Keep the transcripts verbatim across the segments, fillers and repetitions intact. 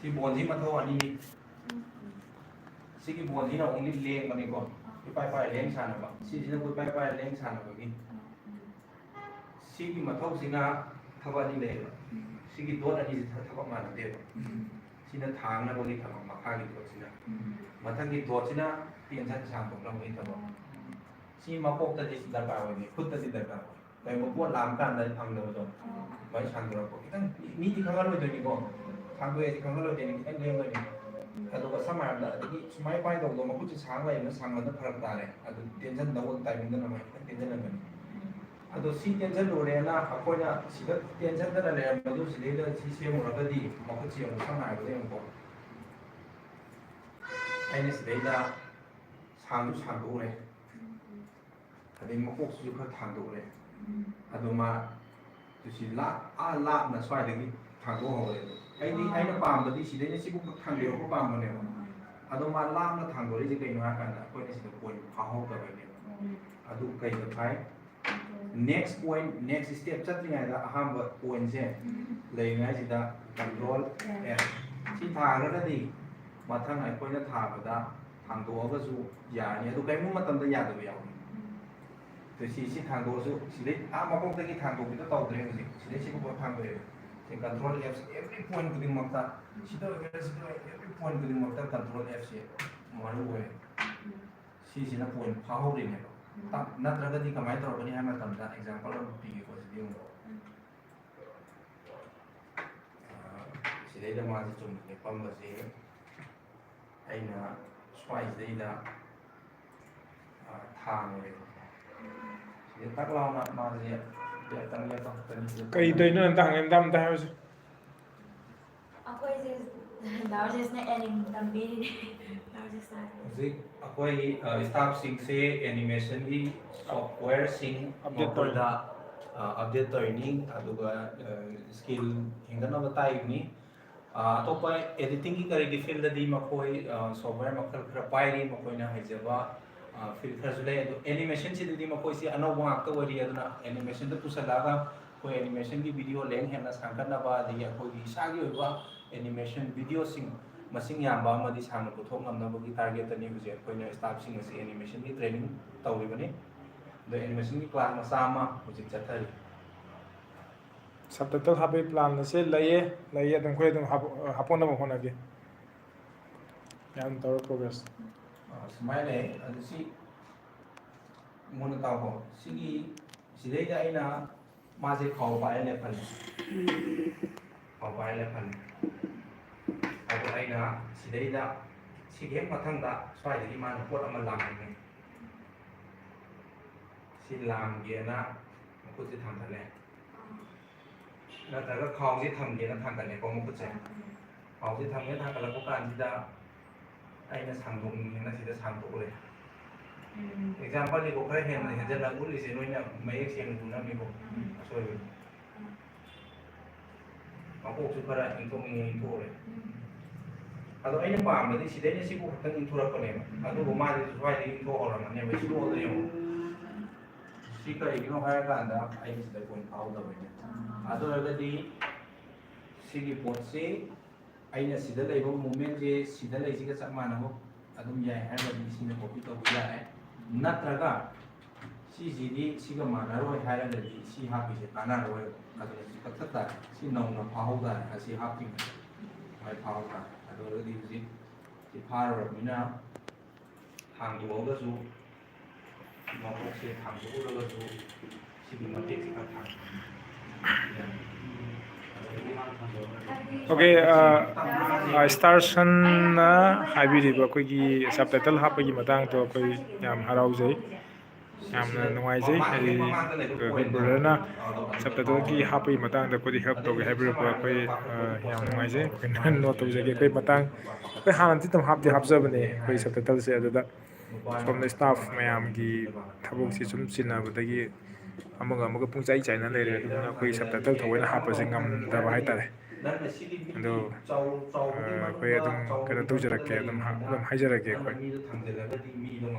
ꯁꯤ ꯕꯣꯟꯁꯤ ꯃꯊꯧ ꯑꯅꯤꯅꯤ꯫ ꯁꯤꯒꯤ ꯕꯣꯟꯁꯤꯅ ꯑꯃꯨꯛ ꯂꯦꯡꯕꯅꯤꯀꯣ, ꯏꯄꯥꯏ ꯄꯥꯏ ꯂꯦꯡ ꯁꯥꯟꯅꯕ, ꯁꯤꯁꯤꯅ ꯑꯩꯈꯣꯏ ꯏꯄꯥꯏ ꯄꯥꯏ ꯂꯦꯡ ꯁꯥꯟꯅꯕꯒꯤ꯫ ꯁꯤꯒꯤ ꯃꯊꯧꯁꯤꯅ ꯊꯕꯛ ꯑꯅꯤ ꯂꯩꯌꯦꯕ꯫ ꯁꯤꯒꯤ ꯗꯣꯠ ꯑꯅꯤꯁꯤ ꯊꯕꯛ ꯃꯥꯟꯅꯗꯦꯕ꯫ ꯁꯤꯅ ꯊꯥꯡꯅꯕꯒꯤ ꯊꯕꯛ, ꯃꯈꯥꯒꯤ ꯗꯣꯠꯁꯤꯅ꯫ ꯃꯊꯪꯒꯤ ꯗꯣꯠꯁꯤꯅ ꯇꯦꯟꯁꯟ ꯁꯥꯡꯗꯣꯛꯅꯕꯒꯤ ꯊꯕꯛ꯫ ꯁꯤ ꯃꯀꯣꯛꯇꯗꯤ ꯗꯔꯀꯥꯔ ꯑꯣꯏꯗꯦ, ꯈꯨꯠꯇꯗꯤ ꯗꯔꯀꯥꯔ ꯑꯣꯏ꯫ ꯀꯩꯒꯨꯝꯕ ꯄꯣꯠ ꯂꯥꯝꯕ ꯀꯥꯟꯗ ꯐꯪꯗꯕꯗꯣ, ꯑꯗꯨꯃꯥꯏꯅ ꯁꯥꯡꯗꯣꯔꯛꯄ꯫ ꯈꯤꯇꯪ ꯃꯤ-, ꯃꯤꯗꯤ ꯈꯪꯍꯜꯂꯣꯏꯗꯣꯏꯅꯤꯀꯣ, ꯁꯥꯡꯗꯣꯛꯑꯦꯗꯤ ꯈꯪꯍꯜꯂꯣꯏꯗꯣꯏꯅꯤ, ꯈꯤꯇꯪ ꯂꯦꯡꯗꯣꯏꯅꯤ꯫ ꯑꯗꯨꯒ ꯁꯝꯅ ꯍꯥꯏꯔꯕꯗ, ꯑꯗꯒꯤ ꯁꯨꯃꯥꯏꯅ ꯄꯥꯏꯗꯧꯕꯗꯣ, ꯃꯈꯨꯠꯁꯦ ꯁꯥꯡ ꯂꯩꯔꯦꯅ ꯁꯥꯡꯃꯟꯗ ꯐꯔꯛ ꯇꯥꯔꯦ, ꯑꯗꯨ ꯇꯦꯟꯁꯟ ꯇꯧꯕ ꯇꯥꯏꯃꯤꯡꯗꯅ ꯃꯥꯏ ꯈꯤꯇꯪ ꯇꯦꯟꯁꯤꯜꯂꯝꯒꯅꯤ꯫ ꯑꯗꯣ ꯁꯤ ꯇꯦꯟꯁꯤꯜꯂꯨꯔꯦꯅ ꯑꯩꯈꯣꯏꯅ ꯁꯤꯗ ꯇꯦꯟꯁꯤꯟꯗꯅ ꯂꯩꯔꯝꯕꯗꯨ, ꯁꯤꯗꯩꯗ ꯁꯤ ꯁꯦꯝꯃꯨꯔꯒꯗꯤ ꯃꯈꯨꯠꯁꯦ ꯑꯃꯨꯛ ꯁꯝꯅ ꯍꯥꯏꯔꯕꯗ ꯌꯦꯡꯉꯨꯀꯣ, ꯑꯩꯅ ꯁꯤꯗꯩꯗ ꯁꯥꯡꯁꯨ ꯁꯥꯡꯗꯣꯛꯎꯔꯦ, ꯑꯗꯩ ꯃꯀꯣꯛꯁꯤꯁꯨ ꯈꯔ ꯊꯥꯡꯗꯣꯛꯎꯔꯦ꯫ ꯑꯗꯣ ꯃꯥ ꯇꯨꯁꯤ ꯂꯥꯞ-, ꯑꯥ ꯂꯥꯞꯅ ꯁ꯭ꯋꯥꯏꯗꯒꯤ ꯊꯥꯡꯗꯣꯛꯍꯧꯔꯦ꯫ ꯑꯗꯣ ꯑꯩꯗꯤ, ꯑꯥ꯫ ꯑꯩꯅ ꯄꯥꯝꯕꯗꯤ ꯁꯤꯗꯩꯅ ꯁꯤꯕꯨꯛ ꯈꯛ ꯊꯥꯡꯗꯣꯔꯛꯄ ꯄꯥꯝꯕꯅꯦꯕ꯫ ꯑꯗꯣ ꯃꯥ ꯂꯥꯞꯅ ꯊꯥꯡꯗꯣꯔꯛꯏꯁꯦ ꯀꯩꯅꯣ ꯍꯥꯏꯔꯀꯥꯟꯗ, ꯑꯩꯈꯣꯏꯅ ꯁꯤꯗ ꯄꯣꯏꯟ ꯐꯥꯍꯧꯗꯕꯩꯅꯦꯕ꯫ ꯑꯗꯨ ꯀꯩꯗ ꯐꯥꯏ? Next point, next step ꯆꯠꯇ꯭ꯔꯤꯉꯩꯗ ꯑꯍꯥꯟꯕ ꯄꯣꯏꯟꯁꯦ ꯂꯩꯔꯤꯉꯩꯁꯤꯗ control F꯫ ꯁꯤ ꯊꯥꯈ꯭ꯔꯒꯗꯤ ꯃꯊꯪ ꯑꯩꯈꯣꯏꯅ ꯊꯥꯕꯗ ꯊꯥꯡꯗꯣꯛꯑꯒꯁꯨ ꯌꯥꯔꯅꯤ꯫ ꯑꯗꯨ ꯀꯔꯤꯒꯨꯝꯕ ꯃꯇꯝꯗ ꯌꯥꯗꯕ ꯌꯥꯎꯏ꯫ ꯑꯗꯨ ꯁꯤ, ꯁꯤ ꯊꯥꯡꯗꯣꯛꯑꯁꯨ, ꯁꯤꯗꯩ ꯑꯥ ꯃꯀꯣꯛꯇꯒꯤ ꯊꯥꯡꯗꯣꯛꯄꯤꯗꯣ ꯇꯧꯗ꯭ꯔꯦ ꯍꯧꯖꯤꯛ꯫ ꯁꯤꯗꯩ ꯁꯤꯕꯨ ꯄꯨꯂꯞ ꯊꯥꯡꯗꯣꯛꯑꯦꯕ꯫ ꯁꯤ control F every point ꯈꯨꯗꯤꯡꯃꯛꯇ, ꯁꯤꯗ ꯑꯣꯏꯒꯦꯔꯥ, ꯁꯤꯗ ꯑꯣꯏꯒꯦꯔꯥ, every point ꯈꯨꯗꯤꯡꯃꯛꯇ control F ꯁꯦ ꯃꯔꯨ ꯑꯣꯏ꯫ ꯁꯤꯁꯤꯅ ꯄꯣꯏꯟ ꯐꯥꯍꯧꯔꯤꯅꯦꯕ꯫ ꯇꯞ-, ꯅꯠꯇ꯭ꯔꯒꯗꯤ ꯀꯃꯥꯏꯅ ꯇꯧꯔꯛꯀꯅꯤ ꯍꯥꯏꯕ ꯃꯇꯝꯗ ꯑꯦꯛꯖꯥꯝꯄꯜ ꯑꯃ ꯄꯤꯒꯦꯀꯣ, ꯁꯤꯗ ꯌꯦꯡꯉꯣ꯫ ꯑꯥ, ꯁꯤꯗꯩꯗ ꯃꯥꯁꯦ ꯆꯨꯝꯅ ꯂꯦꯞꯄꯝꯕꯁꯦ ꯑꯩꯅ ꯁ꯭ꯋꯥꯏꯁꯤꯗꯩꯗ, ꯑꯥ, ꯊꯥꯡꯉꯨꯔꯦꯕ꯫ ꯁꯤꯗ ꯇꯛ ꯂꯥꯎꯅ ꯃꯥꯁꯦ ꯂꯦꯞꯇꯪ ꯂꯦꯞꯄ ꯈꯛꯇꯅꯤ꯫ ꯀꯩꯗꯩꯅꯣ ꯅꯪ ꯇꯥꯡ ꯑꯝꯇ, ꯑꯝꯇ ꯍꯥꯏꯔꯨꯁꯦ꯫ ꯑꯩꯈꯣꯏꯁꯦ ꯗꯥ ꯔꯥꯖꯦꯁꯅ ꯑꯦꯅꯤꯝ ꯇꯝꯕꯤꯔꯤꯅꯦ꯫ ꯗꯥ ꯔꯥꯖꯦꯁꯅ ꯍꯥꯏꯕꯤꯌꯨ꯫ ꯍꯧꯖꯤꯛ ꯑꯩꯈꯣꯏ, ꯑ, ꯁ꯭ꯇꯥꯐꯁꯤꯡꯁꯦ ꯑꯦꯅꯤꯃꯦꯁꯟꯒꯤ ꯁꯣꯐꯋꯦꯌꯔꯁꯤꯡ ꯑꯞꯗꯦꯠ ꯇꯧꯔꯤ꯫ ꯃꯈꯣꯏꯗ, ꯑ, ꯑꯞꯗꯦꯠ ꯇꯧꯔꯤꯅꯤ, ꯑꯗꯨꯒ, ꯑ, ꯁ꯭ꯀꯤꯜ ꯍꯦꯟꯒꯠꯅꯕ ꯇꯥꯛꯏꯕꯅꯤ꯫ ꯑ, ꯑꯇꯣꯞꯄ ꯑꯦꯗꯤꯇꯤꯡꯒꯤ ꯀꯔꯤꯒꯤ ꯐꯤꯜꯗꯗꯤ ꯃꯈꯣꯏ, ꯑ, ꯁꯣꯐꯋꯦꯌꯔ ꯃꯈꯜ ꯈꯔ ꯄꯥꯏꯔꯤ, ꯃꯈꯣꯏꯅ ꯍꯩꯖꯕ, ꯑ, ꯐꯤꯜ ꯈꯔꯁꯨ ꯂꯩ꯫ ꯑꯗꯨ ꯑꯦꯅꯤꯃꯦꯁꯟꯁꯤꯗꯗꯤ ꯃꯈꯣꯏꯁꯤ ꯑꯅꯧꯕ ꯉꯥꯛꯇ ꯑꯣꯏꯔꯤ, ꯑꯗꯨꯅ ꯑꯦꯅꯤꯃꯦꯁꯟꯗ ꯄꯨꯁꯜꯂꯛꯑꯒ ꯑꯩꯈꯣꯏ ꯑꯦꯅꯤꯃꯦꯁꯟꯒꯤ ꯚꯤꯗꯤꯑꯣ ꯂꯦꯡ ꯍꯦꯟꯅ ꯁꯥꯡꯒꯠꯅꯕ, ꯑꯗꯒꯤ ꯑꯩꯈꯣꯏꯒꯤ ꯏꯁꯥꯒꯤ ꯑꯣꯏꯕ ꯑꯦꯅꯤꯃꯦꯁꯟ ꯚꯤꯗꯤꯑꯣꯁꯤꯡ ꯃꯁꯤꯡ ꯌꯥꯝꯕ ꯑꯃꯗꯤ ꯁꯥꯡꯅ ꯄꯨꯊꯣꯛ ꯉꯝꯅꯕꯒꯤ ꯇꯥꯔꯒꯦꯠꯇꯅꯤ ꯍꯧꯖꯤꯛ ꯑꯩꯈꯣꯏꯅ ꯁ꯭ꯇꯥꯐꯁꯤꯡ ꯑꯁꯤ ꯑꯦꯅꯤꯃꯦꯁꯟꯒꯤ ꯇ꯭ꯔꯦꯅꯤꯡ ꯇꯧꯔꯤꯕꯅꯤ꯫ ꯑꯗꯣ ꯑꯦꯅꯤꯃꯦꯁꯟꯒꯤ ꯀ꯭ꯂꯥꯁ ꯃꯆꯥ ꯑꯃ ꯍꯧꯖꯤꯛ ꯆꯠꯊꯔꯤ꯫ ꯁꯕꯇꯥꯏꯇꯜ ꯍꯥꯞꯄꯒꯤ ꯄ꯭ꯂꯥꯟ ꯑꯁꯦ ꯂꯩꯌꯦ, ꯂꯩꯌꯦ, ꯑꯗꯨꯝ ꯑꯩꯈꯣꯏ ꯑꯗꯨꯝ ꯍꯥꯞꯄ-, ꯍꯥꯞꯄꯛꯅꯕ ꯍꯣꯠꯅꯒꯦ꯫ ꯌꯥꯝ ꯇꯧꯔ ꯄ꯭ꯔꯣꯒ꯭ꯔꯦꯁ꯫ ꯑ, ꯁꯨꯃꯥꯏꯅ ꯂꯩ꯫ ꯑꯗꯨ ꯁꯤ ꯃꯨꯟꯅ ꯇꯥꯎꯀꯣ꯫ ꯁꯤꯒꯤ, ꯁꯤꯗꯩꯗ ꯑꯩꯅ ꯃꯥꯁꯦ ꯈꯥꯎ ꯄꯥꯏꯔ ꯂꯦꯞꯍꯜꯂꯦ꯫ ꯈꯥꯎ ꯄꯥꯏꯔ ꯂꯦꯞꯍꯜꯂꯦ꯫ ꯑꯗꯣ ꯑꯩꯅ ꯁꯤꯗꯩꯗ ꯁꯤꯒꯤ ꯍꯦꯛ ꯃꯊꯪꯗ ꯁ꯭ꯋꯥꯏꯗꯒꯤ ꯃꯥꯅ ꯄꯣꯠ ꯑꯃ ꯂꯥꯝꯃꯦ꯫ ꯁꯤ ꯂꯥꯝꯒꯦꯅ ꯃꯈꯨꯠꯁꯦ ꯊꯥꯡꯒꯠꯂꯦ꯫ ꯅꯠꯇ꯭ꯔꯒ ꯈꯥꯎꯁꯦ ꯊꯝꯒꯦꯅ ꯊꯥꯡꯒꯠꯂꯦꯀꯣ ꯃꯈꯨꯠꯁꯦ꯫ ꯈꯥꯎꯁꯦ ꯊꯝꯒꯦꯅ ꯊꯥꯡꯒꯠꯂꯛꯄ ꯀꯥꯟꯁꯤꯗ ꯑꯩꯅ ꯁꯥꯡꯗꯣꯛꯅꯤꯡꯉꯦꯅ ꯁꯤꯗ ꯁꯥꯡꯗꯣꯛꯎꯔꯦ꯫ ꯑꯦꯛꯖꯥꯝꯄꯜꯅꯤꯀꯣ, ꯈꯔ ꯍꯦꯟꯅ ꯍꯦꯟꯖꯜꯂꯒ ꯎꯠꯂꯤꯁꯦ ꯅꯣꯏꯅ ꯃꯌꯦꯛ ꯁꯦꯡꯅ ꯎꯅꯕꯅꯤꯀꯣ꯫ ꯑꯁꯣꯏꯕꯅꯤ꯫ ꯃꯀꯣꯛꯁꯨ ꯈꯔ ꯏꯪꯊꯣꯛꯅꯤꯡꯉꯦ ꯏꯪꯊꯣꯛꯎꯔꯦ꯫ ꯑꯗꯣ ꯑꯩꯅ ꯄꯥꯝꯕꯗꯤ ꯁꯤꯗꯩꯅ ꯁꯤꯕꯨ ꯈꯛꯇꯪ ꯏꯪꯊꯣꯔꯛꯄꯅꯦꯕ꯫ ꯑꯗꯨꯕꯨ ꯃꯥꯗꯤ ꯁ꯭ꯋꯥꯏꯗ ꯏꯪꯊꯣꯛꯍꯧꯔꯝꯃꯅꯦꯕ꯫ ꯁꯤ ꯐꯥꯎꯗ ꯌꯦꯡꯉꯣ꯫ ꯁꯤ ꯀꯔꯤꯒꯤꯅꯣ ꯍꯥꯏꯔꯀꯥꯟꯗ ꯑꯩꯅ ꯁꯤꯗ ꯄꯣꯏꯟ ꯐꯥꯍꯧꯗꯕꯩꯅꯦ꯫ ꯑꯗꯨ ꯑꯣꯏꯔꯒꯗꯤ ꯁꯤꯒꯤ ꯄꯣꯠꯁꯤ ꯑꯩꯅ ꯁꯤꯗ ꯂꯩꯕ ꯃꯣꯃꯦꯟꯁꯦ ꯁꯤꯗ ꯂꯩꯁꯤꯒ ꯆꯞ ꯃꯥꯟꯅꯕ ꯑꯗꯨꯝ ꯌꯥꯏ ꯍꯥꯏꯔꯒꯗꯤ ꯁꯤꯅ ꯀꯣꯄꯤ ꯇꯧꯕ ꯌꯥꯔꯦ꯫ ꯅꯠꯇ꯭ꯔꯒ ꯁꯤꯁꯤꯗꯤ ꯁꯤꯒ ꯃꯥꯟꯅꯔꯣꯏ ꯍꯥꯏꯔꯒꯗꯤ ꯁꯤ ꯍꯥꯞꯄꯤꯁꯦ ꯀꯥꯟꯅꯔꯣꯏ꯫ ꯑꯗꯨꯅ ꯁꯤ ꯀꯛꯊꯠ ꯇꯥꯔꯦ꯫ ꯁꯤ ꯅꯧꯅ ꯐꯥꯍꯧ ꯇꯥꯔꯦ꯫ ꯑꯁꯤ ꯍꯥꯞꯇ꯭ꯔꯤꯉꯩꯗ ꯁꯨꯃꯥꯏꯅ ꯐꯥꯍꯧ ꯇꯥꯔꯦ꯫ ꯑꯗꯨ ꯑꯣꯏꯔꯒꯗꯤ ꯍꯧꯖꯤꯛ ꯁꯤ ꯐꯥꯔꯨꯔꯕꯅꯤꯅ ꯍꯥꯡꯗꯣꯛꯑꯒꯁꯨ ꯃꯀꯣꯛꯁꯦ ꯊꯥꯡꯗꯣꯛꯎꯔꯒꯁꯨ ꯁꯤꯒꯤ ꯃꯇꯦꯛꯁꯦ ꯈꯔ ꯊꯥꯡꯗꯣꯛꯑꯅꯤ꯫ ꯑꯣꯀꯦ, ꯁ꯭ꯇꯥꯔꯁꯟꯅ ꯍꯥꯏꯕꯤꯔꯤꯕ ꯑꯩꯈꯣꯏꯒꯤ ꯁꯕꯇꯥꯏꯇꯜ ꯍꯥꯞꯄꯒꯤ ꯃꯇꯥꯡꯗꯣ ꯑꯩꯈꯣꯏ ꯌꯥꯝ ꯍꯔꯥꯎꯖꯩ, ꯌꯥꯝꯅ ꯅꯨꯡꯉꯥꯏꯖꯩ꯫ ꯍꯥꯏꯗꯤ ꯑꯩꯈꯣꯏ ꯕ꯭ꯔꯗꯔꯅ ꯁꯕꯇꯥꯏꯇꯜꯒꯤ ꯍꯥꯞꯄꯒꯤ ꯃꯇꯥꯡꯗ ꯑꯩꯈꯣꯏꯗ ꯍꯦꯜꯞ ꯇꯧꯒꯦ ꯍꯥꯏꯕꯤꯔꯛꯄ ꯑꯩꯈꯣꯏ, ꯑ, ꯌꯥꯝ ꯅꯨꯡꯉꯥꯏꯖꯩ꯫ ꯑꯩꯈꯣꯏꯅ ꯅꯣꯠ ꯇꯧꯖꯒꯦ꯫ ꯑꯩꯈꯣꯏ ꯃꯇꯥꯡ, ꯑꯩꯈꯣꯏ ꯍꯥꯟꯅꯗꯤ ꯑꯗꯨꯝ ꯍꯥꯞꯇꯤ ꯍꯥꯞꯆꯕꯅꯦ ꯑꯩꯈꯣꯏ ꯁꯕꯇꯥꯏꯇꯜꯁꯦ, ꯑꯗꯨꯗ ꯁꯣꯝꯗ ꯁ꯭ꯇꯥꯐ ꯃꯌꯥꯝꯒꯤ ꯊꯕꯛꯁꯦ ꯁꯨꯝ ꯆꯤꯟꯅꯕꯗꯒꯤ ꯑꯃꯒ ꯑꯃꯒ ꯄꯨꯡꯆꯥꯏ ꯆꯥꯏꯅ ꯂꯩꯔꯦ꯫ ꯑꯗꯨꯗꯨꯅ ꯑꯩꯈꯣꯏ ꯁꯕꯇꯥꯏꯇꯜ ꯊꯑꯣꯏꯅ ꯍꯥꯞꯄꯁꯦ ꯉꯝꯗꯕ ꯍꯥꯏꯇꯥꯔꯦ꯫ ꯑꯗꯣ, ꯑ, ꯑꯩꯈꯣꯏ ꯑꯗꯨꯝ ꯀꯩꯅꯣ ꯇꯧꯖꯔꯛꯀꯦ, ꯑꯗꯨꯝ ꯍꯥ-, ꯑꯗꯨꯝ ꯍꯥꯏꯖꯔꯛꯀꯦ ꯑꯩꯈꯣꯏ꯫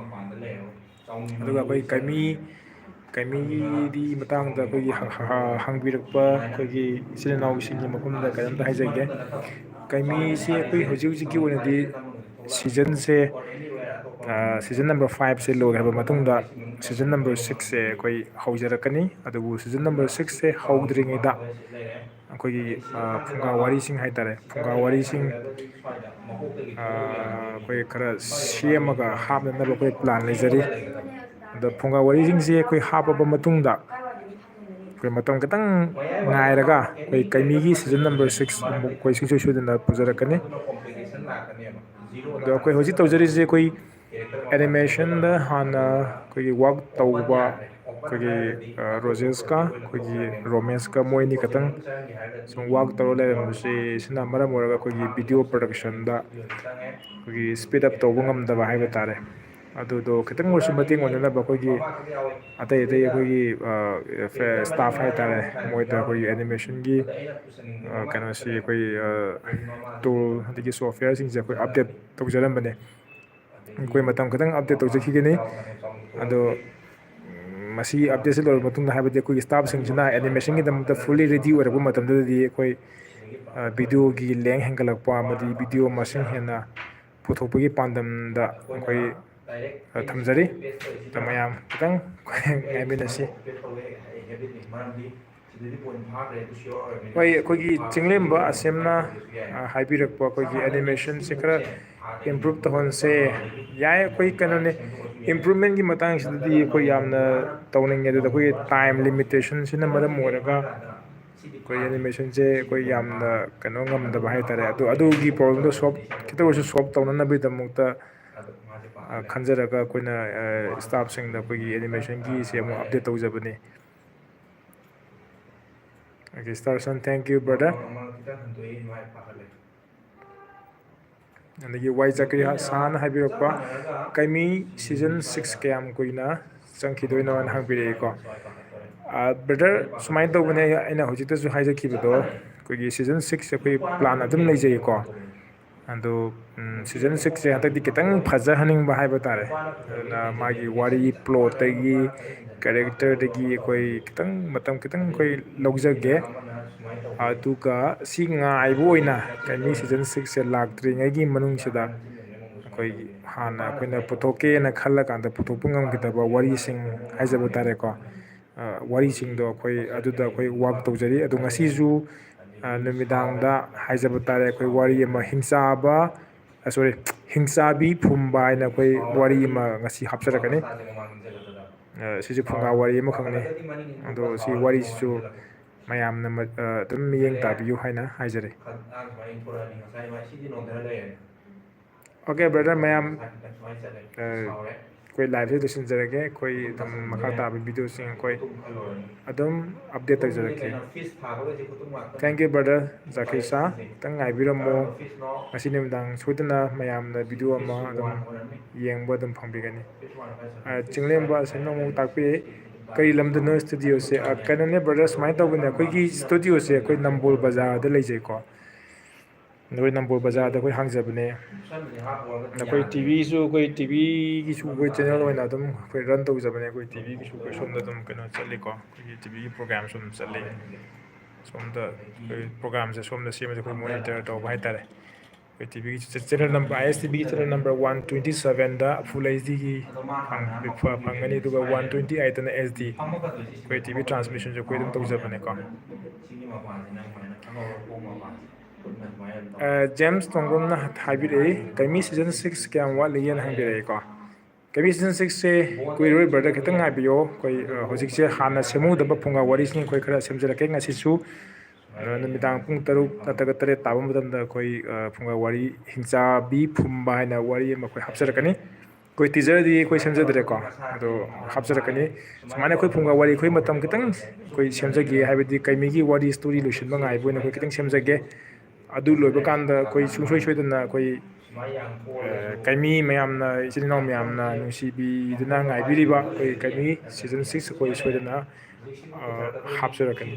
ꯑꯗꯨꯒ ꯑꯩꯈꯣꯏ ꯀꯃꯤ-, ꯀꯩꯃꯤꯒꯤ ꯃꯇꯥꯡꯗ ꯑꯩꯈꯣꯏꯒꯤ ꯍ- ꯍ- ꯍ- ꯍꯪꯕꯤꯔꯛꯄ ꯑꯩꯈꯣꯏꯒꯤ ꯏꯆꯤꯜ ꯏꯅꯥꯎꯁꯤꯡꯒꯤ ꯃꯐꯝꯗ ꯀꯔꯤꯝꯇ ꯍꯥꯏꯖꯒꯦ꯫ ꯀꯩꯃꯤꯁꯤ ꯑꯩꯈꯣꯏ ꯍꯧꯖꯤꯛ ꯍꯧꯖꯤꯛꯀꯤ ꯑꯣꯏꯅꯗꯤ ꯁꯤꯖꯟꯁꯦ, ꯁꯤꯖꯟ ꯅꯝꯕꯔ ꯐꯥꯏꯚꯁꯦ ꯂꯣꯏꯈ꯭ꯔꯕ ꯃꯇꯨꯡꯗ ꯁꯤꯖꯟ ꯅꯝꯕꯔ ꯁꯤꯛꯁꯁꯦ ꯑꯩꯈꯣꯏ ꯍꯧꯖꯔꯛꯀꯅꯤ꯫ ꯑꯗꯨꯕꯨ ꯁꯤꯖꯟ ꯅꯝꯕꯔ ꯁꯤꯛꯁꯁꯦ ꯍꯧꯗ꯭ꯔꯤꯉꯩꯗ ꯑꯩꯈꯣꯏꯒꯤ ꯐꯨꯡꯒꯥ ꯋꯥꯔꯤꯁꯤꯡ ꯍꯥꯏꯇꯥꯔꯦ, ꯐꯨꯡꯒꯥ ꯋꯥꯔꯤꯁꯤꯡ ꯑꯩꯈꯣꯏ ꯈꯔ ꯁꯦꯝꯃꯒ ꯍꯥꯞꯅꯅꯕ ꯑꯩꯈꯣꯏ ꯄ꯭ꯂꯥꯟ ꯂꯩꯖꯔꯤ꯫ ꯑꯗꯣ ꯐꯨꯡꯒꯥ ꯋꯥꯔꯤꯁꯤꯡꯁꯦ ꯑꯩꯈꯣꯏ ꯍꯥꯞꯄꯕ ꯃꯇꯨꯡꯗ ꯑꯩꯈꯣꯏ ꯃꯇꯝ ꯈꯤꯇꯪ ꯉꯥꯏꯔꯒ ꯑꯩꯈꯣꯏ ꯀꯩꯃꯤꯒꯤ ꯁꯤꯖꯟ ꯅꯝꯕꯔ ꯁꯤꯛꯁ ꯑꯃꯨꯛ ꯑꯩꯈꯣꯏ ꯁꯨꯡꯁꯣꯏ ꯁꯣꯏꯗꯅ ꯄꯨꯖꯔꯛꯀꯅꯤ꯫ ꯑꯗꯣ ꯑꯩꯈꯣꯏ ꯍꯧꯖꯤꯛ ꯇꯧꯖꯔꯤꯁꯦ ꯑꯩꯈꯣꯏ ꯑꯦꯅꯤꯃꯦꯁꯟꯗ ꯍꯥꯟꯅ ꯑꯩꯈꯣꯏꯒꯤ ꯋꯥꯛ ꯇꯧꯕ ꯑꯩꯈꯣꯏꯒꯤ ꯔꯣꯖꯦꯁꯀ ꯑꯩꯈꯣꯏꯒꯤ ꯔꯣꯃꯦꯁꯀ ꯃꯣꯏ ꯑꯅꯤ ꯈꯛꯇꯪ ꯁꯨꯝ ꯋꯥꯛ ꯇꯧꯔ ꯂꯩꯔꯝꯕꯁꯤ, ꯁꯤꯅ ꯃꯔꯝ ꯑꯣꯏꯔꯒ ꯑꯩꯈꯣꯏꯒꯤ ꯚꯤꯗꯤꯑꯣ ꯄ꯭ꯔꯗꯛꯁꯟꯗ ꯑꯩꯈꯣꯏꯒꯤ ꯁ꯭ꯄꯤꯗ ꯑꯞ ꯇꯧꯕ ꯉꯝꯗꯕ ꯍꯥꯏꯕ ꯇꯥꯔꯦ꯫ ꯑꯗꯨꯗꯣ ꯈꯤꯇꯪ ꯑꯣꯏꯔꯁꯨ ꯃꯇꯦꯡ ꯑꯣꯏꯅꯅꯕ ꯑꯩꯈꯣꯏꯒꯤ ꯑꯇꯩ ꯑꯇꯩ ꯑꯩꯈꯣꯏꯒꯤ ꯁ꯭ꯇꯥꯐ ꯍꯥꯏ ꯇꯥꯔꯦ, ꯃꯣꯏꯗ ꯑꯩꯈꯣꯏꯒꯤ ꯑꯦꯅꯤꯃꯦꯁꯟꯒꯤ ꯀꯩꯅꯣꯁꯤ ꯑꯩꯈꯣꯏ ꯇꯨꯜ ꯑꯗꯒꯤ ꯁꯣꯐꯋꯦꯌꯔꯁꯤꯡꯁꯦ ꯑꯩꯈꯣꯏ ꯑꯞꯗꯦꯠ ꯇꯧꯖꯔꯝꯕꯅꯦ꯫ ꯑꯩꯈꯣꯏ ꯃꯇꯝ ꯈꯤꯇꯪ ꯑꯞꯗꯦꯠ ꯇꯧꯖꯈꯤꯒꯅꯤ꯫ ꯑꯗꯣ ꯃꯁꯤ ꯑꯞꯗꯦꯠꯁꯤ ꯂꯣꯏꯔꯕ ꯃꯇꯨꯡꯗ, ꯍꯥꯏꯕꯗꯤ ꯑꯩꯈꯣꯏꯒꯤ ꯁ꯭ꯇꯥꯐꯁꯤꯡꯁꯤꯅ ꯑꯦꯅꯤꯃꯦꯁꯟꯒꯤꯗꯃꯛꯇ ꯐꯨꯜꯂꯤ ꯔꯦꯗꯤ ꯑꯣꯏꯔꯛꯄ ꯃꯇꯝꯗꯨꯗꯗꯤ ꯑꯩꯈꯣꯏ ꯚꯤꯗꯤꯑꯣꯒꯤ ꯂꯦꯡ ꯍꯦꯟꯒꯠꯂꯛꯄ ꯑꯃꯗꯤ ꯚꯤꯗꯤꯑꯣ ꯃꯁꯤꯡ ꯍꯦꯟꯅ ꯄꯨꯊꯣꯛꯄꯒꯤ ꯄꯥꯟꯗꯝꯗ ꯑꯩꯈꯣꯏ ꯊꯝꯖꯔꯤ꯫ ꯑꯗꯣ ꯃꯌꯥꯝ ꯈꯤꯇꯪ ꯉꯥꯏꯃꯤꯟꯅꯁꯤ꯫ ꯍꯣꯏ, ꯑꯩꯈꯣꯏꯒꯤ ꯆꯤꯡꯂꯦꯝꯕ ꯑꯁꯦꯝꯅ ꯍꯥꯏꯕꯤꯔꯛꯄ ꯑꯩꯈꯣꯏꯒꯤ ꯑꯦꯅꯤꯃꯦꯁꯟꯁꯦ ꯈꯔ ꯏꯝꯄ꯭ꯔꯨꯞ ꯇꯧꯍꯟꯁꯦ꯫ ꯌꯥꯏ, ꯑꯩꯈꯣꯏ ꯀꯩꯅꯣꯅꯦ, ꯏꯝꯄ꯭ꯔꯨꯞꯃꯦꯟꯒꯤ ꯃꯇꯥꯡꯁꯤꯗꯗꯤ ꯑꯩꯈꯣꯏ ꯌꯥꯝꯅ ꯇꯧꯅꯤꯡꯉꯦ꯫ ꯑꯗꯨꯗ ꯑꯩꯈꯣꯏꯒꯤ ꯇꯥꯏꯝ ꯂꯤꯃꯤꯇꯦꯁꯟꯁꯤꯅ ꯃꯔꯝ ꯑꯣꯏꯔꯒ ꯑꯩꯈꯣꯏ ꯑꯦꯅꯤꯃꯦꯁꯟꯁꯦ ꯑꯩꯈꯣꯏ ꯌꯥꯝꯅ ꯀꯩꯅꯣ ꯉꯝꯗꯕ ꯍꯥꯏ ꯇꯥꯔꯦ꯫ ꯑꯗꯨ ꯑꯗꯨꯒꯤ ꯄ꯭ꯔꯣꯕ꯭ꯂꯦꯝꯗꯣ ꯁꯣꯜꯕ ꯈꯤꯇ ꯑꯣꯏꯔꯁꯨ ꯁꯣꯜꯕ ꯇꯧꯅꯅꯕꯒꯤꯗꯃꯛꯇ ꯈꯟꯖꯔꯒ ꯑꯩꯈꯣꯏꯅ ꯁ꯭ꯇꯥꯐꯁꯤꯡꯗ ꯑꯩꯈꯣꯏꯒꯤ ꯑꯦꯅꯤꯃꯦꯁꯟꯒꯤꯁꯦ ꯑꯃꯨꯛ ꯑꯞꯗꯦꯠ ꯇꯧꯖꯕꯅꯤ꯫ Okay, Starson, thank you, brother. ꯑꯗꯒꯤ ꯋꯥꯏ ꯖꯀꯔꯤꯌꯥ ꯁꯥꯍꯅ ꯍꯥꯏꯕꯤꯔꯛꯄ, "ꯀꯩꯃꯤ ꯁꯤꯖꯟ ꯁꯤꯛꯁ ꯀꯌꯥꯝ ꯀꯨꯏꯅ ꯆꯪꯈꯤꯗꯣꯏꯅꯣ?" ꯍꯥꯏꯅ ꯍꯪꯕꯤꯔꯛꯏꯀꯣ꯫ ꯕ꯭ꯔꯗꯔ, ꯁꯨꯃꯥꯏꯅ ꯇꯧꯕꯅꯦ, ꯑꯩꯅ ꯍꯧꯖꯤꯛꯇꯁꯨ ꯍꯥꯏꯖꯈꯤꯕꯗꯣ, ꯑꯩꯈꯣꯏꯒꯤ ꯁꯤꯖꯟ ꯁꯤꯛꯁꯁꯦ ꯑꯩꯈꯣꯏ ꯄ꯭ꯂꯥꯟ ꯑꯗꯨꯝ ꯂꯩꯖꯩꯀꯣ꯫ ꯑꯗꯣ ꯁꯤꯖꯟ ꯁꯤꯛꯁꯁꯦ ꯍꯟꯗꯛꯇꯤ ꯈꯤꯇꯪ ꯐꯖꯍꯟꯅꯤꯡꯕ ꯍꯥꯏꯕ ꯇꯥꯔꯦ꯫ ꯑꯗꯨꯅ ꯃꯥꯒꯤ ꯋꯥꯔꯤ ꯄ꯭ꯂꯣꯠꯇꯒꯤ ꯀꯦꯔꯦꯛꯇꯔꯗꯒꯤ ꯑꯩꯈꯣꯏ ꯈꯤꯇꯪ ꯃꯇꯝ ꯈꯤꯇꯪ ꯑꯩꯈꯣꯏ ꯂꯧꯖꯒꯦ꯫ ꯑꯗꯨꯒ ꯁꯤ ꯉꯥꯏꯕ ꯑꯣꯏꯅ ꯀꯩꯅꯤ ꯁꯤꯖꯟ ꯁꯤꯛꯁꯁꯦ ꯂꯥꯛꯇ꯭ꯔꯤꯉꯩꯒꯤ ꯃꯅꯨꯡꯁꯤꯗ ꯑꯩꯈꯣꯏꯒꯤ ꯍꯥꯟꯅ ꯑꯩꯈꯣꯏꯅ ꯄꯨꯊꯣꯛꯀꯦꯅ ꯈꯜꯂꯀꯥꯟꯗ ꯄꯨꯊꯣꯛꯄ ꯉꯝꯈꯤꯗꯕ ꯋꯥꯔꯤꯁꯤꯡ ꯍꯥꯏꯖꯕ ꯇꯥꯔꯦꯀꯣ꯫ ꯋꯥꯔꯤꯁꯤꯡꯗꯣ ꯑꯩꯈꯣꯏ ꯑꯗꯨꯗ ꯑꯩꯈꯣꯏ ꯋꯥꯔꯛ ꯇꯧꯖꯔꯤ꯫ ꯑꯗꯣ ꯉꯁꯤꯁꯨ ꯅꯨꯃꯤꯗꯥꯡꯗ ꯍꯥꯏꯖꯕ ꯇꯥꯔꯦ ꯑꯩꯈꯣꯏ ꯋꯥꯔꯤ ꯑꯃ ꯍꯤꯡꯆꯥꯕ ꯁꯣꯔꯤ ꯍꯤꯡꯆꯥꯕꯤ ꯐꯨꯝꯕ ꯍꯥꯏꯅ ꯑꯩꯈꯣꯏ ꯋꯥꯔꯤ ꯑꯃ ꯉꯁꯤ ꯍꯥꯞꯆꯔꯛꯀꯅꯤ꯫ ꯁꯤꯁꯨ ꯐꯨꯡꯒꯥ ꯋꯥꯔꯤ ꯑꯃꯈꯛꯅꯤ꯫ ꯑꯗꯣ ꯁꯤ ꯋꯥꯔꯤꯁꯤꯁꯨ ꯃꯌꯥꯝꯅ ꯑꯗꯨꯝ ꯃꯤꯠꯌꯦꯡ ꯇꯥꯕꯤꯌꯨ ꯍꯥꯏꯅ ꯍꯥꯏꯖꯔꯤ꯫ ꯑꯣꯀꯦ ꯕ꯭ꯔꯗꯔ, ꯃꯌꯥꯝ ꯑꯩꯈꯣꯏ ꯂꯥꯏꯐꯁꯤ ꯂꯣꯏꯁꯤꯟꯖꯔꯒꯦ꯫ ꯑꯩꯈꯣꯏ ꯑꯗꯨꯝ ꯃꯈꯥ ꯇꯥꯕ ꯚꯤꯗꯤꯑꯣꯁꯤꯡ ꯑꯩꯈꯣꯏ ꯑꯗꯨꯝ ꯑꯞꯗꯦꯠ ꯇꯧꯖꯔꯛꯀꯦ꯫ Thank you brother ꯖꯥꯀꯤꯔ ꯁꯥ, ꯈꯤꯇꯪ ꯉꯥꯏꯕꯤꯔꯝꯃꯣ꯫ ꯉꯁꯤ ꯅꯨꯃꯤꯗꯥꯡ ꯁꯣꯏꯗꯅ ꯃꯌꯥꯝꯅ ꯚꯤꯗꯤꯑꯣ ꯑꯃ ꯑꯗꯨꯝ ꯌꯦꯡꯕ ꯑꯗꯨꯝ ꯐꯪꯕꯤꯒꯅꯤ꯫ ꯆꯤꯡꯂꯦꯝꯕ ꯑꯁꯤꯅ ꯑꯃꯨꯛ ꯇꯥꯛꯄꯤꯔꯛꯏ, ꯀꯔꯤ ꯂꯝꯗꯅꯣ ꯁ꯭ꯇꯨꯗꯤꯑꯣꯁꯦ? ꯀꯩꯅꯣꯅꯦ ꯕ꯭ꯔꯗꯔ, ꯁꯨꯃꯥꯏꯅ ꯇꯧꯕꯅꯦ, ꯑꯩꯈꯣꯏꯒꯤ ꯁ꯭ꯇꯨꯗꯤꯑꯣꯁꯦ ꯑꯩꯈꯣꯏ ꯅꯝꯕꯣꯜ ꯕꯖꯥꯔꯗ ꯂꯩꯖꯩꯀꯣ꯫ ꯑꯩꯈꯣꯏ ꯅꯝꯕꯣꯜ ꯕꯖꯥꯔꯗ ꯑꯩꯈꯣꯏ ꯍꯥꯡꯖꯕꯅꯦ꯫ ꯑꯩꯈꯣꯏ ꯇꯤ ꯚꯤꯁꯨ ꯑꯩꯈꯣꯏ ꯇꯤ ꯚꯤꯒꯤꯁꯨ ꯑꯩꯈꯣꯏ ꯆꯦꯅꯦꯜ ꯑꯣꯏꯅ ꯑꯗꯨꯝ ꯑꯩꯈꯣꯏ ꯔꯟ ꯇꯧꯖꯕꯅꯦ꯫ ꯑꯩꯈꯣꯏ ꯇꯤ ꯚꯤꯒꯤꯁꯨ ꯑꯩꯈꯣꯏ ꯁꯣꯝꯗ ꯑꯗꯨꯝ ꯀꯩꯅꯣ ꯆꯠꯂꯤꯀꯣ, ꯑꯩꯈꯣꯏꯒꯤ ꯇꯤ ꯚꯤꯒꯤ ꯄ꯭ꯔꯣꯒ꯭ꯔꯥꯝꯁꯨ ꯑꯗꯨꯝ ꯆꯠꯂꯤ꯫ ꯁꯣꯝꯗ ꯑꯩꯈꯣꯏ ꯄ꯭ꯔꯣꯒ꯭ꯔꯥꯝꯁꯦ ꯁꯣꯝꯗ ꯁꯦꯝꯕꯁꯦ ꯑꯩꯈꯣꯏ ꯃꯣꯅꯤꯇꯔ ꯇꯧꯕ ꯍꯥꯏꯇꯥꯔꯦ꯫ ꯑꯩꯈꯣꯏ ꯇꯤ ꯚꯤꯒꯤ ꯆꯦꯅꯦꯜ ꯅꯝꯕꯔ, ꯑꯥꯏ ꯑꯦꯁ ꯇꯤ ꯚꯤꯒꯤ ꯆꯦꯅꯦꯜ ꯅꯝꯕꯔ ꯋꯥꯟ ꯇ꯭ꯋꯦꯟꯇꯤ ꯁꯕꯦꯟꯗ ꯐꯨꯜ ꯑꯩꯆ ꯗꯤꯒꯤ ꯐꯪꯒꯅꯤ, ꯑꯗꯨꯒ ꯋꯥꯟ ꯇ꯭ꯋꯦꯟꯇꯤ ꯑꯩꯠꯇꯅ ꯑꯩꯆ ꯗꯤ꯫ ꯑꯩꯈꯣꯏ ꯇꯤ ꯚꯤ ꯇ꯭ꯔꯥꯟꯁꯃꯤꯁꯟꯁꯨ ꯑꯩꯈꯣꯏ ꯑꯗꯨꯝ ꯇꯧꯖꯕꯅꯦꯀꯣ꯫ ꯖꯦꯝꯁ ꯇꯣꯡꯕ꯭ꯔꯝꯅ ꯍꯥꯏꯕꯤꯔꯛꯏ, ꯀꯩꯃꯤ ꯁꯤꯖꯟ ꯁꯤꯛꯁ ꯀꯌꯥꯝ ꯋꯥꯠꯂꯤꯒꯦꯅ ꯍꯪꯕꯤꯔꯛꯏꯀꯣ꯫ ꯀꯩꯃꯤ ꯁꯤꯖꯟ ꯁꯤꯛꯁꯁꯦ ꯀꯨꯏꯔꯣꯏ ꯕ꯭ꯔꯗꯔ, ꯈꯤꯇꯪ ꯉꯥꯏꯕꯤꯌꯣ꯫ ꯑꯩꯈꯣꯏ ꯍꯧꯖꯤꯛꯁꯦ ꯍꯥꯟꯅ ꯁꯦꯝꯍꯧꯗꯕ ꯐꯨꯡꯒꯥ ꯋꯥꯔꯤꯁꯤꯡ ꯑꯩꯈꯣꯏ ꯈꯔ ꯁꯦꯝꯖꯔꯛꯀꯦ ꯉꯁꯤꯁꯨ꯫ ꯅꯨꯃꯤꯗꯥꯡ ꯄꯨꯡ ꯇꯔꯨꯛ ꯅꯠꯇ꯭ꯔꯒ ꯇꯔꯦꯠ ꯇꯥꯕ ꯃꯇꯝꯗ ꯑꯩꯈꯣꯏ ꯐꯨꯡꯒꯥ ꯋꯥꯔꯤ ꯍꯤꯡꯆꯥꯕꯤ ꯐꯨꯝꯕ ꯍꯥꯏꯅ ꯋꯥꯔꯤ ꯑꯃ ꯑꯩꯈꯣꯏ ꯍꯥꯞꯆꯔꯛꯀꯅꯤ꯫ ꯑꯩꯈꯣꯏ ꯇꯤꯖꯔꯗꯤ ꯑꯩꯈꯣꯏ ꯁꯦꯝꯖꯗ꯭ꯔꯦꯀꯣ, ꯑꯗꯣ ꯍꯥꯞꯆꯔꯛꯀꯅꯤ꯫ ꯁꯨꯃꯥꯏꯅ ꯑꯩꯈꯣꯏ ꯐꯨꯡꯒꯥ ꯋꯥꯔꯤ ꯑꯩꯈꯣꯏ ꯃꯇꯝ ꯈꯤꯇꯪ ꯑꯩꯈꯣꯏ ꯁꯦꯝꯖꯒꯦ, ꯍꯥꯏꯕꯗꯤ ꯀꯩꯃꯤꯒꯤ ꯋꯥꯔꯤ ꯁ꯭ꯇꯣꯔꯤ ꯂꯣꯏꯁꯤꯟꯕ ꯉꯥꯏꯕ ꯑꯣꯏꯅ ꯑꯩꯈꯣꯏ ꯈꯤꯇꯪ ꯁꯦꯝꯖꯒꯦ꯫ ꯑꯗꯨ ꯂꯣꯏꯕ ꯀꯥꯟꯗ ꯑꯩꯈꯣꯏ ꯁꯨꯡꯁꯣꯏ ꯁꯣꯏꯗꯅ ꯑꯩꯈꯣꯏ ꯀꯩꯃꯤ ꯃꯌꯥꯝꯅ, ꯏꯆꯤꯜ ꯏꯅꯥꯎ ꯃꯌꯥꯝꯅ ꯅꯨꯡꯁꯤꯕꯤꯗꯨꯅ ꯉꯥꯏꯕꯤꯔꯤꯕ ꯑꯩꯈꯣꯏ ꯀꯩꯃꯤ ꯁꯤꯖꯟ ꯁꯤꯛꯁ ꯑꯩꯈꯣꯏ ꯁꯣꯏꯗꯅ ꯍꯥꯞꯆꯔꯛꯀꯅꯤ꯫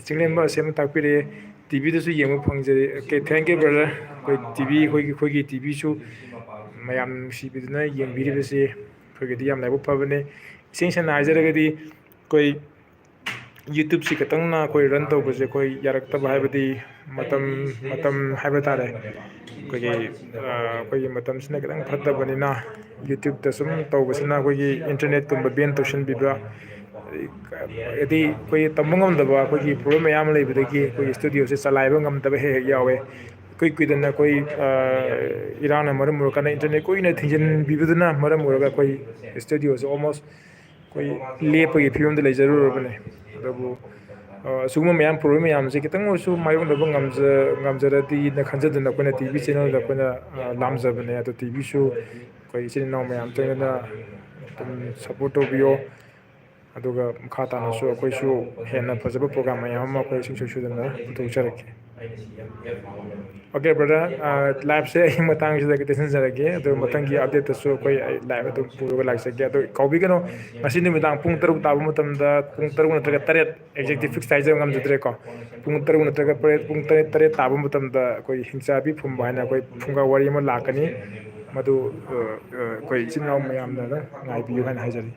ꯆꯤꯡꯂꯦꯝꯕ ꯑꯁꯦꯝꯅ ꯇꯥꯛꯄꯤꯔꯛꯑꯦ, ꯇꯤ ꯚꯤꯗꯁꯨ ꯌꯦꯡꯕ ꯐꯪꯖꯔꯦ꯫ Okay, thank you brother꯫ ꯑꯩꯈꯣꯏ ꯇꯤ ꯚꯤ, ꯑꯩꯈꯣꯏꯒꯤ, ꯑꯩꯈꯣꯏꯒꯤ ꯇꯤ ꯚꯤꯁꯨ ꯃꯌꯥꯝ ꯅꯨꯡꯁꯤꯕꯤꯗꯨꯅ ꯌꯦꯡꯕꯤꯔꯤꯕꯁꯦ ꯑꯩꯈꯣꯏꯒꯤꯗꯤ ꯌꯥꯝ ꯂꯥꯏꯕꯛ ꯐꯕꯅꯦ꯫ ꯏꯁꯦꯡ ꯁꯦꯡꯅ ꯍꯥꯏꯖꯔꯒꯗꯤ, ꯑꯩꯈꯣꯏ YouTubeꯁꯤ ꯈꯛꯇꯪꯅ ꯑꯩꯈꯣꯏ run ꯇꯧꯕꯁꯦ ꯑꯩꯈꯣꯏ ꯌꯥꯔꯛꯇꯕ, ꯍꯥꯏꯕꯗꯤ ꯃꯇꯝ, ꯃꯇꯝ ꯍꯥꯏꯕ ꯇꯥꯔꯦ꯫ ꯑꯩꯈꯣꯏꯒꯤ, ꯑ, ꯑꯩꯈꯣꯏꯒꯤ ꯃꯇꯝꯁꯤꯅ ꯈꯤꯇꯪ ꯐꯠꯇꯕꯅꯤꯅ, YouTubeꯇ ꯁꯨꯝ ꯇꯧꯕꯁꯤꯅ ꯑꯩꯈꯣꯏꯒꯤ internetꯀꯨꯝꯕ ban ꯇꯧꯁꯤꯟꯕꯤꯕ, ꯍꯥꯏꯗꯤ ꯑꯩꯈꯣꯏ ꯇꯝꯕ ꯉꯝꯗꯕ ꯑꯩꯈꯣꯏꯒꯤ problem ꯃꯌꯥꯝ ꯑꯃ ꯂꯩꯕꯗꯒꯤ ꯑꯩꯈꯣꯏ studioꯁꯦ ꯆꯂꯥꯏꯕ ꯉꯝꯗꯕ ꯍꯦꯛ ꯍꯦꯛ ꯌꯥꯎꯋꯦ꯫ ꯏꯀꯨꯏ ꯀꯨꯏꯗꯅ ꯑꯩꯈꯣꯏ, ꯑ, ꯏꯔꯥꯡꯅ ꯃꯔꯝ ꯑꯣꯏꯔꯀꯥꯟꯗ internet ꯀꯨꯏꯅ ꯊꯤꯡꯖꯤꯟꯕꯤꯕꯗꯨꯅ ꯃꯔꯝ ꯑꯣꯏꯔꯒ ꯑꯩꯈꯣꯏ studioꯁꯦ almost ꯑꯩꯈꯣꯏ ꯂꯦꯞꯄꯒꯤ ꯐꯤꯕꯝꯗ ꯂꯩꯖꯔꯨꯔꯕꯅꯦ꯫ ꯑꯗꯨꯕꯨ, ꯑ, ꯑꯁꯤꯒꯨꯝꯕ ꯃꯌꯥꯝ, problem ꯃꯌꯥꯝꯁꯦ ꯈꯤꯇꯪ ꯑꯣꯏꯔꯁꯨ ꯃꯥꯌꯣꯛꯅꯕ ꯉꯝꯖ-, ꯉꯝꯖꯔꯗꯤꯅ ꯈꯟꯖꯗꯨꯅ ꯑꯩꯈꯣꯏꯅ TV channelꯗ ꯑꯩꯈꯣꯏꯅ, ꯑ, ꯂꯥꯝꯖꯕꯅꯦ꯫ ꯑꯗꯣ TVꯁꯨ ꯑꯩꯈꯣꯏ ꯏꯆꯤꯟ ꯏꯅꯥꯎ ꯃꯌꯥꯝ ꯆꯪꯗꯅ ꯑꯗꯨꯝ support ꯇꯧꯕꯤꯌꯣ꯫ ꯑꯗꯨꯒ ꯃꯈꯥ ꯇꯥꯅꯁꯨ ꯑꯩꯈꯣꯏꯁꯨ ꯍꯦꯟꯅ ꯐꯖꯕ program ꯃꯌꯥꯝ ꯑꯃ ꯑꯩꯈꯣꯏ ꯁꯨꯡꯁꯣꯏ ꯁꯣꯏꯗꯅ ꯄꯨꯊꯣꯛꯆꯔꯛꯀꯦ꯫ OK brother, ꯑ, liveꯁꯦ ꯑꯩ ꯃꯇꯥꯡꯁꯤꯗ ꯇꯦꯟꯁꯤꯟꯖꯔꯒꯦ꯫ ꯑꯗꯨ ꯃꯊꯪꯒꯤ updateꯇꯁꯨ ꯑꯩꯈꯣꯏ, ꯑꯩ live ꯑꯗꯨꯝ ꯄꯨꯔꯒ ꯂꯥꯛꯆꯒꯦ꯫ ꯑꯗꯨ ꯀꯥꯎꯕꯤꯒꯅꯨ, ꯉꯁꯤ ꯅꯨꯃꯤꯗꯥꯡ ꯄꯨꯡ ꯇꯔꯨꯛ ꯇꯥꯕ ꯃꯇꯝꯗ, ꯄꯨꯡ ꯇꯔꯨꯛ ꯅꯠꯇ꯭ꯔꯒ ꯇꯔꯦꯠ, exactly fix ꯍꯥꯏꯖꯕ ꯉꯝꯖꯗ꯭ꯔꯦꯀꯣ, ꯄꯨꯡ ꯇꯔꯨꯛ ꯅꯠꯇ꯭ꯔꯒ ꯄꯔꯦ-, ꯄꯨꯡ ꯇꯔꯦꯠ, ꯇꯔꯦꯠ ꯇꯥꯕ ꯃꯇꯝꯗ ꯑꯩꯈꯣꯏ ꯍꯤꯡꯆꯥꯕꯤ ꯐꯨꯝꯕ ꯍꯥꯏꯅ ꯑꯩꯈꯣꯏ ꯐꯨꯡꯒꯥ ꯋꯥꯔꯤ ꯑꯃ ꯂꯥꯛꯀꯅꯤ꯫ ꯃꯗꯨ, ꯑ, ꯑ, ꯑꯩꯈꯣꯏ ꯏꯆꯤꯟ ꯏꯅꯥꯎ ꯃꯌꯥꯝꯅ ꯑꯗꯨꯝ ꯉꯥꯏꯕꯤꯌꯨ ꯍꯥꯏꯅ ꯍꯥꯏꯖꯔꯤ꯫